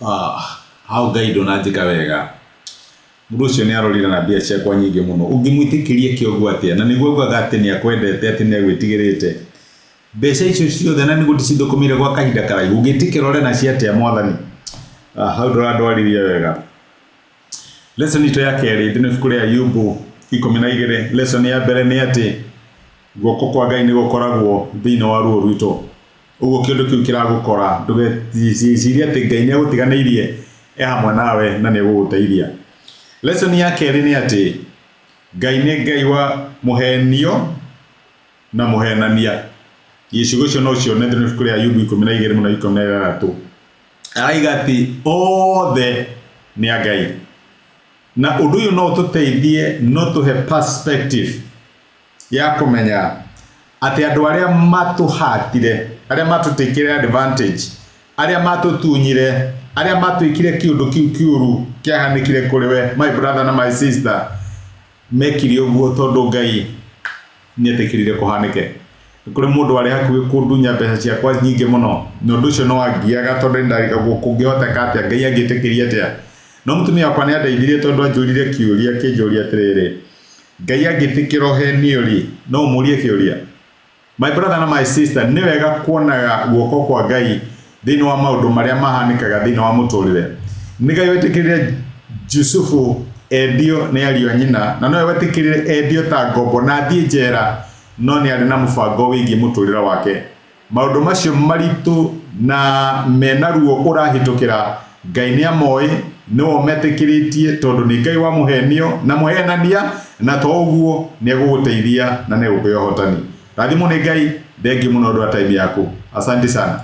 Hau Ngai ndũnanjĩka wega. Mũndũ ũcio nĩ arorire na mbia ciakwa nyingĩ mũno. Ũngĩmwĩtĩkĩria kĩoguo atĩa? Na nĩguo augaga atĩ nĩ akwendete, atĩ nĩ agwĩtigĩrĩte. Mbeca icio ciothe na nĩguo ndĩcithũkũmĩire gwa kahinda karaihu, ũngĩtĩkĩra ũre nacio atĩa mwathani? Hau ndũrandwarithia wega. Lesson itũ ya kerĩ thĩinĩ wa ibuku rĩa Ayubu 12. Lesson ya mbere nĩ atĩ guoko kwa Ngai nĩ gũkoragwo thĩinĩ wa ruo rwitũ. Ũguo kĩũndũ kĩu kĩragũkora, ndũgecirie atĩ Ngai nĩ agũtiganĩirie, e hamwe nawe na nĩ egũgũteithia. Lesson ya kerĩ nĩ atĩ Ngai nĩ Ngai wa mũhenio na mũhenania. Gĩcigo icio no cione thĩinĩ wa ibuku rĩa Ayubu 12 mũno 16. Araiga atĩ othe nĩ a Ngai. Na ũndũ ũyũ no ũtũteithie, no tũhe perspective ya kũmenya atĩ andũ arĩa matũhatire, arĩa matũtĩkire advantage, arĩa matũtunyire, arĩa matwĩkire kĩũndũ kĩu kĩũru kĩahanĩkire kũrĩ we, my brother na my sister, mekire ũguo tondũ Ngai nĩetĩkĩrire kũhanĩke. Kũrĩ mũndũ warĩ hakuhĩ kũndunya mbeca ciakwa nyingĩ mũno, na ũndũ ũcio no wangiaga tondũ nĩndarigagwo kũngĩhoteka atĩa, Ngai angĩtĩkĩria atĩa. No mũtumia wakwa nĩandeithirie tondũ anjũririe kĩũria, akĩnjũria atĩrĩrĩ, Ngai angĩtĩkĩra ũhenio rĩ, no ũmũrie kĩũria? My brother na my sister, nĩ wega kuonaga guoko kwa Ngai thĩinĩ wa maũndũ marĩa mahanĩkaga thĩinĩ wa mũtũrĩre. Nĩ Ngai wetĩkĩrire Jusufu endio nĩ ariũ a nyina, na nowe wetĩkĩrire endio ta ngombo na athiĩ njera, no nĩ arĩ na mũbango wĩgiĩ mũtũrĩre wake. Maũndũ macio maritũ na mena ruo ũrahĩtũkĩra, Ngai nĩ amoĩ, nĩwe ũmetĩkĩrĩtie tondũ nĩ Ngai wa mũhenio na mũhenania, na to ũguo nĩ egũgũteithia na nĩ egũkũhe ũhotani. Rathimwo nĩ Ngai, thengiũ mũno ũndũ wa time yaku. Asante sana.